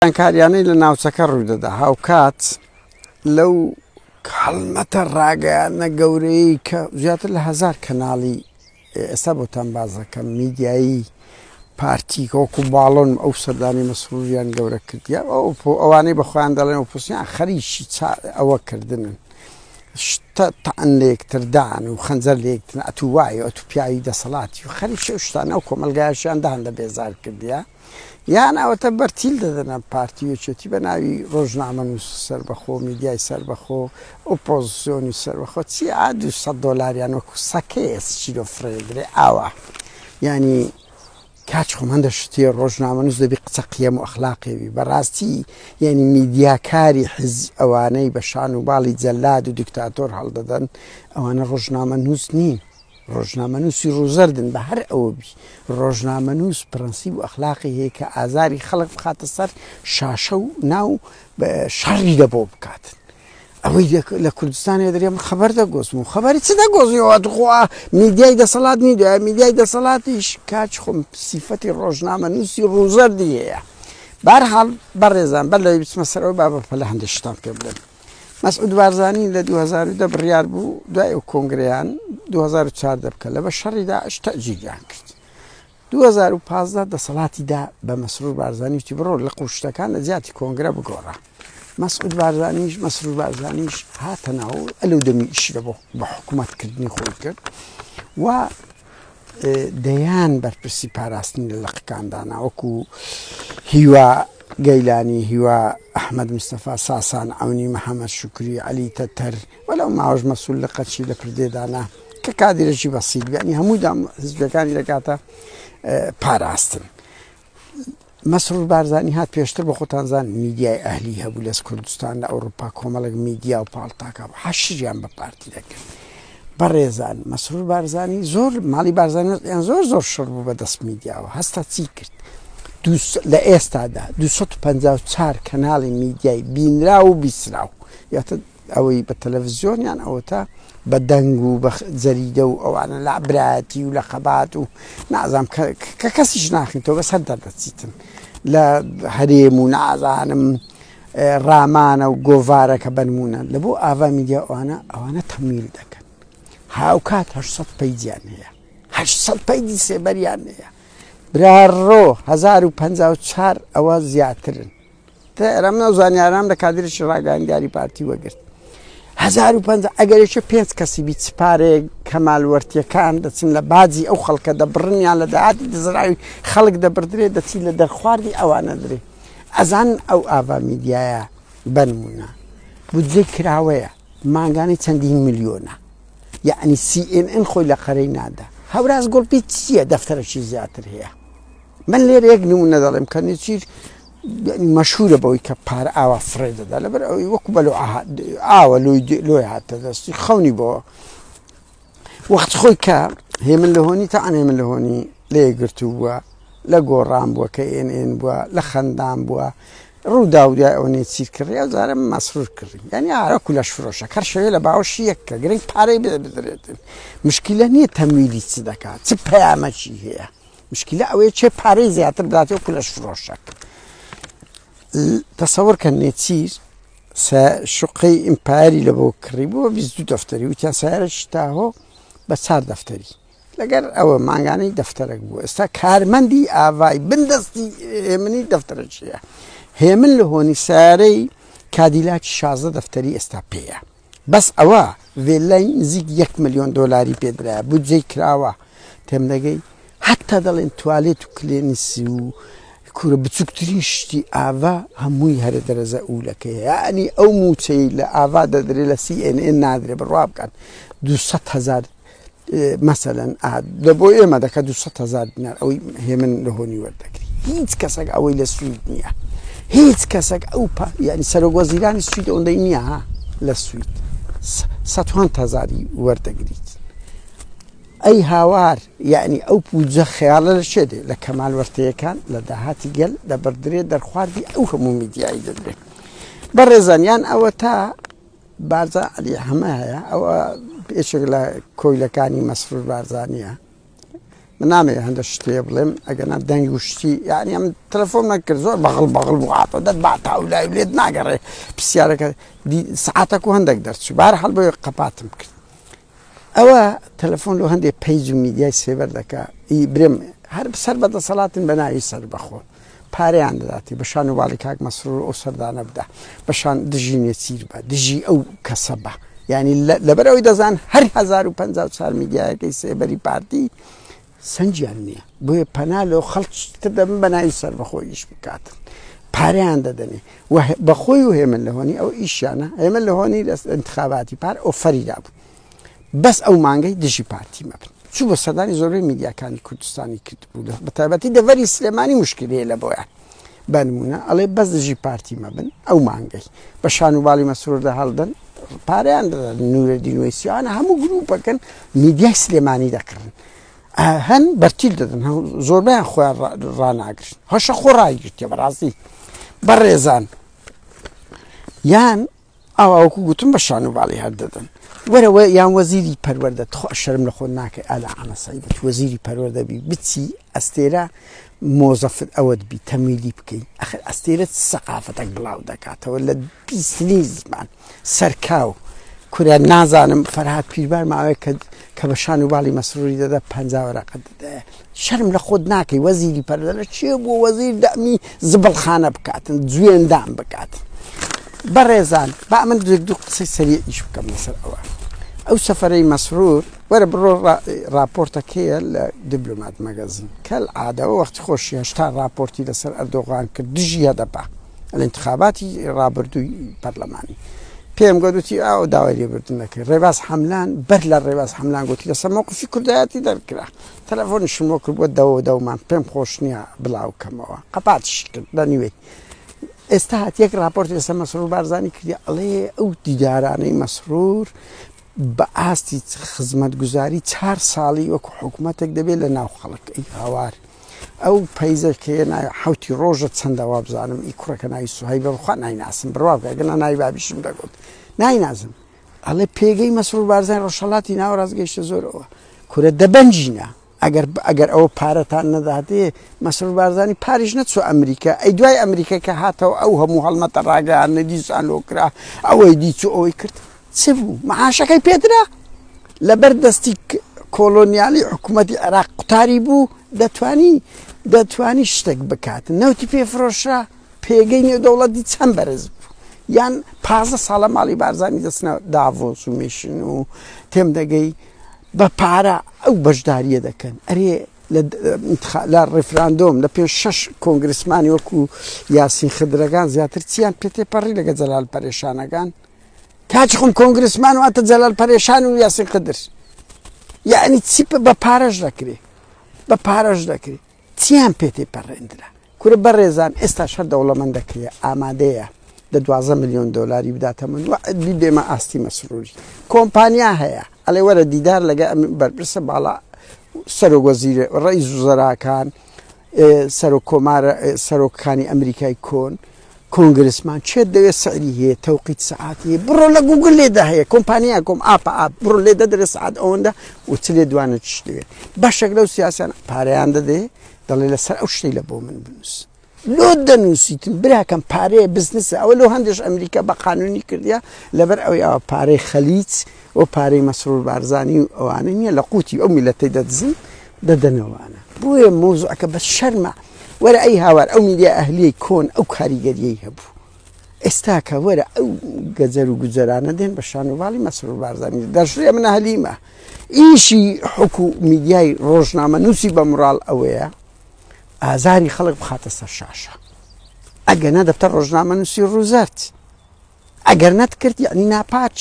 وێرانکاریانەی لە ناوچەکە ڕوودەدا هاوکات لەو هەڵمەتە ڕاگەیاندنە گەورەیەی کە زیاتر لە هەزار کەناڵی ئێستا بۆتان باس دەکەم میدیایی پارتی وەکو باڵۆن ئەو سەردانی مەسروریان گەورە کردیا ئەو ئەوانەی بە خۆیان دەڵێن ئۆپۆزسیۆن خەریکی ئەوە کردنن شتە تەعن لە یەکتردان و خەنجەر لە یەکتر ئەتوو وای ئەتوو پیاوی دەسەڵاتی و خەریکی ئەو شتانە ئەو کۆمەڵگایشیان دان لە بێزار کردیا یان ئەوەتە بەرتیل دەدەنە پارتی و یەکێتی بە ناوی ڕۆژنامەنووس سەربەخۆ، میدیای سەربەخۆ، ئۆپۆزسیۆنی سەربەخۆ چی ئا 200 دۆلاریان وەکو سەکەیە سچیرۆ فڕێدرێ ئاوا یانی کاک خۆم هەندە شتێ ڕۆژنامەنووس دەبی قچە قیەم و ئەخلاقێوی بەڕاستی یعنی میدیاکاری حز ئەوانەی بە شان و باڵی جەلاد و دیکتاتۆر هەڵدەدەن ئەوانە ڕۆژنامەنووس نین. ڕۆژنامەنووسی ڕووزەردن بە هەر ئەوە بی ڕۆژنامەنووس پرەنسیب و ئەخلاقی هەیە کە ئازاری خەڵک بخاتە سەر شاشە و ناو شەڕی لە بۆ بکات ئەوەی لە کوردستان دەرێ من خەبەر دەگۆزم و خەبەری چ دەگۆزیەوە تخوا میدیای دەسەڵات نی دوای میدیای دەسەڵاتیش کاچ خۆم سیفەتی ڕۆژنامەنووسی ڕووزەردی هەیە بارحاڵ بەڕێزان بەر لەوەی بچمە سەرەوە با بە پەلە هەندێک شتان پێ بڵێم مەسعود بارزانی لە 2010 بڕیار بوو دوای ئەو کۆنگرەیان 2014 بکە لە بە شەڕی داعش تەجیلیان کرد 2015 دەسەڵاتی دا بە مەسرور بارزانی وتی بڕۆ لە قوشتەکان لە جیاتی کۆنگرە بگۆڕە مەسعود بارزانیش مەسرور بارزانیش هاتە ناو ئەلو دەمی ئیشی لە بۆ بە حکوومەتکردنی خۆی کرد و دەیان بەرپرسی پاراستنی لە لقەکان دانا وەکو هیوا گەیلانی، هیوا ئەحمەد مستەفا، ساسان عەونی، محەمەد شوکری، عەلی تەتەر و لەو ماوەش مەسول لقەچی لە پردێ دانا کە کادیرێکی بەسیت بوو یانی هەموو دام حزبەکانی دەکاتە پاراستن. مەسرور بارزانی هات پێشتر بە خۆتان زان میدیای ئەهلی هەبوو لەس کوردستان لە ئەوروپا کۆمەڵێک میدیا و پاڵتاکە بوو حەشریان بە پارتی دەکرد بەڕێزان مەسرور بارزانی زۆر ماڵی بارزانی یان زۆر زۆر شڕ بوو بە دەست میدیاوە هەستا چی کرد لە ئێستادا 254 کەناڵی میدیای بینراو و بیسراو یاتە ئەوەی بە تەلەفزیۆن یان ئەوەتا بە دەنگ و بە جەریدە و ئەوانە لە برایەتی و لە خەبات و نازام کە کەسیش ناخینتەوە بەس هەر دەردەچیتن لە هەرێم و نازانم ڕامانە و گۆڤارەکە بەنمونە لە بۆ ئاڤا میدیا ئەوانە ئەوانە تەمویل دەکەن هاوکات 800 پەیجیان هەیە 800 پەیجی سێبەریان هەیە براڕۆ 1054 ئەوە زیاترن تەئرە من ئەو زانیارانەم لە کادرێکی ڕاگەیاندیاری پارتی وەگرت. 1050 ئەگەر یەکێ پێنج کەسی بی چ پارەیەک کەمال وەرتیەکان دەچن لە باجی ئەو خەڵکە دەبڕن یان لە داهاتی دزراوی خەڵک دەبردرێ دەچی لە دەرخواردی ئەوانە درێ ئەزان ئەو ئاڤا میدیایە بەنمونە بودجەی کراوەیە مانگانەی چەندین ملیۆنە یعنی سی ئێن ئێن خۆی لە قەرەی نادا هەوراز گوڵپی چییە دەفتەرەکی زیاتر هەیە من لێرە یەک نمونە دەڵێم کە نێچیر مەشهورە بەوەی کە پارە ئاوا فڕێ دەدا لەبەر ئەوەی وەکو بەلو ئاوە لۆی لۆی هاتە دەستی خەونی بۆ وەخت خۆی کە هێمن لە هۆنی تا هێمن لە هۆنی لێ گرتوو بووە لە گۆڕان بووە کە ئێن ئێن بووە لە خەندان بووە ڕوودا و دوای ئەوە نێچیر کڕی ئەو جارە مەسرور کڕی یعنی ئارە کولەش فرۆشە کەر شەوێ لە باوەشی یەک کە گرنگ پارەی بدرێتن مشکلە نییە تەمویلی چ دەکات چ پەیامەکی هەیە مشکلە ئەوەیە چێ پارەی زیاتر بداتێ وەکو لەش فرۆشەک تەسەوەر کە نێچیر شقەی ئیمپایری لە بۆ کڕی بووە 22 دەفتەری وتیان سیارە تاهۆ بە چار دەفتەری لەگەر ئەوە مانگانەی دەفتەرێک بوو ئێستا کارمەندی ئاڤای بندەستی هێمنی دەفتەرەچیە هێمن لە هۆنی سیارەی کادیلاکی 16 دەفتەری ئێستا پێیە بەس ئەوە ڤێلای نزیک یەک ملیۆن دۆلاری پێدرایە بودجەی کراوە تێمدەگەی حتا دەڵێن توالێت و کلێنیسی و کورە بچووکترین شتی ئاڤا هەمووی هەرە دەرەجە ئولەکەیە یعنی ئەو موچەی لە ئاڤا دەدرێ لە سی ئێن ئێن نادرێ بڕوا بکەن 200 هزار مەسەلەن لە بۆ ئێمە دەکە 200 هزار دینار ئەوەی هێمن لە هۆنی وەردەگری هیچ کەسێک ئەوەی لە سوید نییە هیچ کەسێک ئەو یعنی سەرۆک وەزیرانی سوید ئەوەندەی نییە ها لە سوید سەتوان هزاری وەردەگریت ئەی هاوار یعنی ئەو پوجە خەیاڵە لە چێ دێ لە کەمال وەرتەیەکان لە داهاتی گەل دەبردرێ دەرخواردی ئەو هەموو میدیایی دەدرێت بەڕێزان یان ئەوە تا بارزان عەلی حەمە هەیە ئەوە یەکێک لە کۆیلەکانی مەسرور بارزانیە. من نامەوێ هەندە شتێ بڵێم ئەگەنا دەنگ و شتی یعنی ئەم تەلەفۆن نەکرد زۆر بەغڵ بەغڵ بوو هاتەوە دەت با تاولای لێت ناگەڕێ پرسیارەکە سعاتەک و هەندێک دەرچوو بار هەڵ بۆیە قەپاتم کرد ئەوە تەلەفۆن لۆ هەندێک پەیج و میدیای سێبەر دەکا ئی برێم هەر سەر بە دەسەڵاتن بە ناوی سەر بەخۆ پارەیان دەداتی بە شان و باڵی کاک مەسرور ئەو سەردانە بدە بە شان دژی نێچیر بە دژی ئەو کەسە بە یعنی لەبەر ئەوەی دەزان هەر 1054 میدیایەکەی سێبەری پارتی سەنگیان نییە بۆیە پەنا لۆ خەڵکی تر دەبن بە ناوی سەربەخۆ ئیش بکاتن پارەیان دەدەنێ و بەخۆی و هێمن لەهۆنی ئەو ئیشیانە هێمن لەهۆنی لە انتخاباتی پار ئۆفەری دابوو بەس ئەو مانگەی دژی پارتی مەبن چوو بە سەردانی زۆربەی میدیاکانی کوردستانی کردبوو بە تایبەتی دەڤەری سلێمانی مشکلەیە لە بۆیان بە نمونە ئەڵێ بەس دژی پارتی مەبن ئەو مانگەی بە شان و باڵی مەسروردا هەڵدەن پارەیان دەدەن نورەدین وەیسیانە هەموو گروپەکەن میدیای سلێمانی دەکڕن هەن بەرتیل دەدەن زۆربیان خۆیان ڕاناگرن هەشە خۆ ڕایگرتیە بەڕاستی بەڕێزان یان ئاوا وەکو گوتم بە شان و باڵی هەر دەدەن. وەرە وە یان وەزیری پەروەردە تخوا شەرم لە خۆت ناکەی ئالا عەمە سەعیدە تو وەزیری پەروەردە بی بچی ئەستێرە مۆزەفت ئەوەت بی تەمویلی بکەی ئەخر ئەستێرە چ سەقافەتەک بڵاو دەکاتەوە لە پیسترین زمان سەرکاو کورە نازانم فەرهاد پیربار ماوەیە کە کە بە شان و باڵی مەسروری دەدا 50 وەرەقە دەدایە شەرم لە خۆت ناکەی وەزیری پەروەردە لە چێ بووە وەزیر دەمی زبڵخانە بکاتن جوێندان بکاتن بەڕێزان با من دوو قسەی سەریع ئیش بکەم لەسەر ئەوە ئەو سەفەرەی مەسرور وەرە بڕۆ راپۆرتەکەیە لە دیبلۆمات مەگەزین کەل عادەوە وەختی خۆشی 80 راپۆرتی لەسەر ئەردۆغان کرد دژی هەدەپە الانتخاباتی ڕابردووی پەرلەمانی پێم گوت وتی ئاو داوای لێبوردن نەکرد ڕێباز حەملان بەر لە ڕێباز حەملان گوتی لەسەر مەوقفی کوردایەتی دەرکرا تەلەفۆنیشم بۆ کرد بۆ دەوە دەومان پێم خۆش نییە بڵاو کەمەوە قەپاتیش کرد بە نوێی ئێستا هات یەک راپۆرت لەسەر مەسرور بارزانی کردی ئەڵێ ئەو دیدارانەی مەسرور بە ئاستی خزمەتگوزاری چار ساڵی وەکو حکوومەتێک دەبێت لە ناو خەڵک ئەی هاوار ئەو پەیزە کە ناوی حوتی ڕۆژە چەندە وابزانم ئی کوڕەکە ناوی سوهیبە بخوا نایناسم بڕوا بکە گەنا ناوی بابیشم دەگوت نایناسم ئەڵێ پێگەی مەسرور بارزانی ڕۆژهەڵاتی ناوەڕاست گەیشتە زۆرەوە کورە دەبەنجینە ئەگەر ئەگەر ئەوە پارەتان نەداتێ مەسرور بارزانی پاریش نەچوو ئەمریکا ئەی دوای ئەمریکا کە هاتەوە ئەو هەموو هەڵمەتە ڕاگەیاندنە دیسان لۆ کرا ئەوەی دی چوو ئەوەی کرد چ بوو معاشەکەی پێدرا لەبەر دەستی کۆلۆنیالی حکوومەتی عێراق قوتاری بوو دەتوانی دەتوانی شتێک بکات نەوتی پێفرۆشرا پێگەی نێودەوڵەتی چەند بەرز بوو یان 15 ساڵە ماڵی بارزانی دەچنە داڤۆس و میشن و تێم دەگەی بە پارە ئەو بەشداریە دەکەن ئەرێ لە ڕیفراندۆم لە پێش شەش کۆنگرسمانی وەکو یاسین خدرەکان زیاتر چیان پێ تێپەڕی لەگە جەلال پەرێشانەکان کاچ خۆم کۆنگرسمان واتە جەلال پەرێشان و یاسین خدر یعنی چی بە پارەش دەکرێ بە پارەش دەکرێ چیان پێ تێپەڕێندرا؟ کورە بەڕێزان ئێستاش هەر دەوڵەمەندەکەیە ئامادەیە دە 12 ملیۆن دۆلاری بداتە من وەعد بی بێمە ئاستی مەسروری کۆمپانیا هەیە ئەڵێ وەرە دیدار لەگە ئەم بەرپرسە باڵا سەرۆک وەزیر ڕئیس وزەراکان سەرۆک کۆمار سەرۆکانی ئەمریکای کۆن کۆنگرسمان چێت دەوێت سعری هەیە تەوقیت سەعات هەیە بڕۆ لە گوگل لێدا هەیە کۆمپانیا کۆم ئاپە ئاپ بڕۆ لێ دەدرێ سەعات ئەوەندە و چ لێ دوانە چ دەوێت بەشێک لەو سیاسیان پارەیان دەدێ دەڵێ لەسەر ئەو شتەی لە بۆ من بنووس لۆ دەنووسیتن براکەم پارەیە بزنسە ئەوە لۆ هەندێش ئەمریکا بە قانونی کردیا لەبەر ئەوەی ئەوە پارەی خەلیج و پارەی مەسرور بارزانی و ئەوانە نییە لە قوتی ئەو میلەتەی دەدزن دەدەنەوانە بۆیە مەوزوعەکە بە شەرمە وەرە ئەی هاوار ئەو میدیا ئەهلیەی کۆن ئەو کاریگەریەی هەبوو ئێستاکە وەرە ئەو گەجەر و گوجەرانە دێن بە شان و باڵی مەسرور بارزانی دەشڵێ من ئەهلیمە ئیشی حکو میدیای ڕۆژنامە نووسی بە مڕاڵ ئەوەیە ئازاری خەڵک بخاتە سەر شاشە ئەگەر نە دەبتە ڕۆژنامە نووسی ڕووزەرد ئەگەر نەتکرد یعنی ناپاچ.